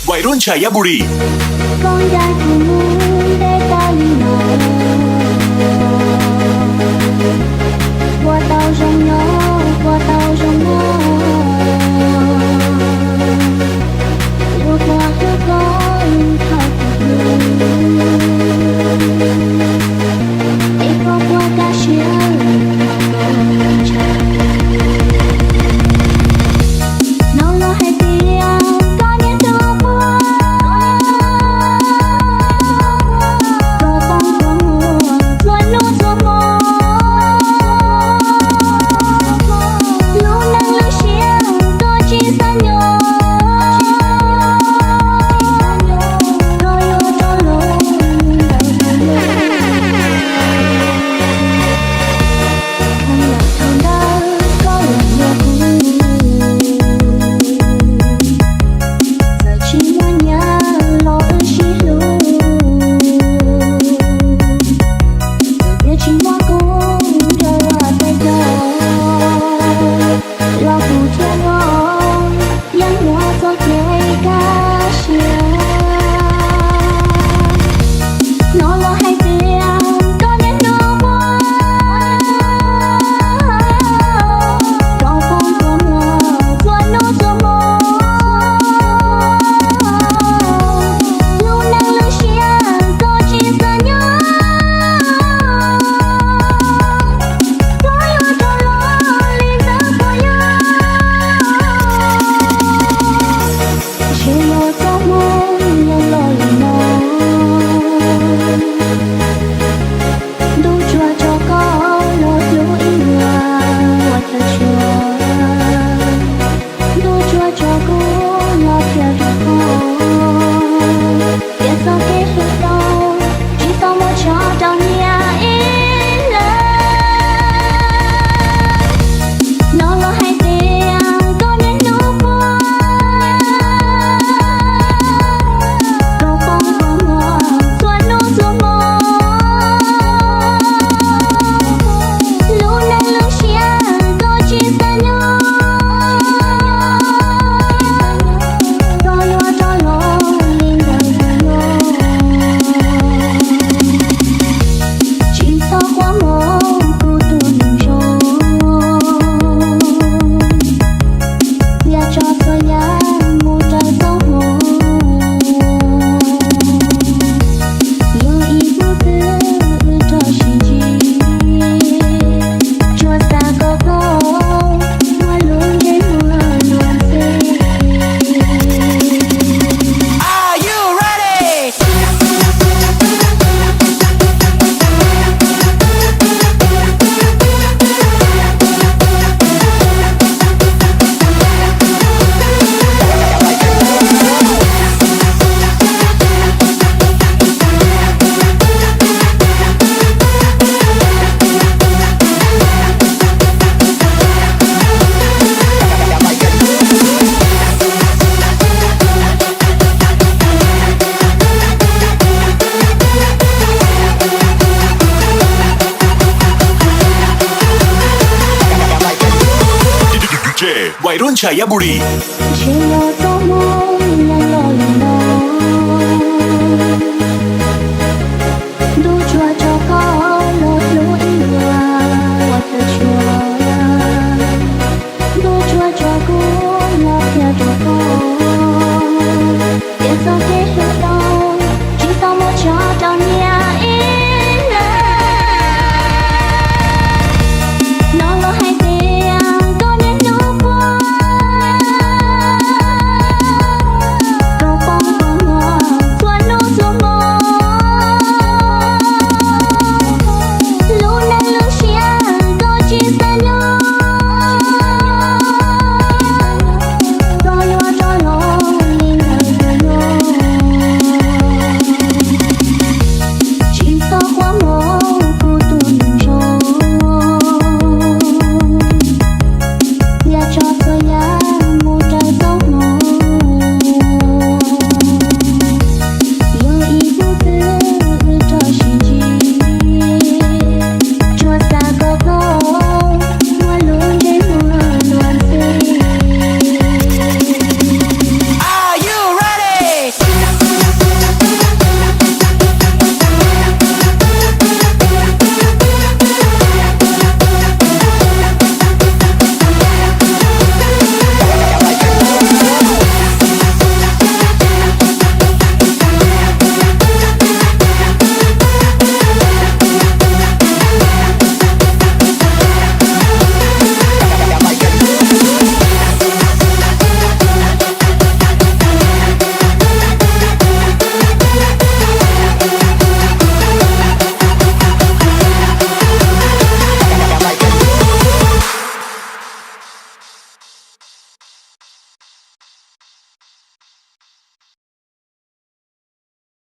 Wairub Ntshaiyabulis. Koj ncaim kuv mus ntev tas li no, puas tau zoo nyob, puas tau zoo nyob, yuav puas hlub koj li thaum kuv hlub, es koj puas kaj siab ua koj ntshai. Hnov lawv hais tias koj niaj hnub quaj, koj poob kua muag txhua hnub txhua hmo, lub neej lub siab koj tsis xav nyob, koj yuav rov los li ntawd. Thaum ntawd koj los yuav kuv, txawm tsis muaj nyiaj los wb sib hlub, txawm tias tsis muaj koj nrog peb nyob, los kuv thiaj los yeej muaj txoj kev kaj siab. Hnov lawv hais tias koj niaj hnub quaj, koj poob kua muag txhua hnub txhua hmo, lub neej lub siab koj tsis xav nyob, koj yuav rov los li ntawd puas yog? Ntshe yog txoj hmoo yeej los li no, ntuj tsuas tso koj los hlub ib yam uas tau tshuav, ntuj tsuas tso kuv los thiaj rau koj, tiam sis txoj kev hlub tau tsis txhob muab tso rau nyias ib leeg. Hnov lawv hais tias koj niaj hnub quaj, koj poob kua muag txhua hnub txhua hmo, lub neej lub siab koj tsis xav nyob, koj yuav rov los li ntawd puas yog? Tsis txhob quaj mog kuv tus neeg zoo, cia tso txhua yam mus raws txoj hmoo, yog ib hnub twg wb rov sib ntsib, tsuas xav kom koj muaj lub ntsej muag luag ntxhi. Wairub Ntshaiyabulis. Ntshe yog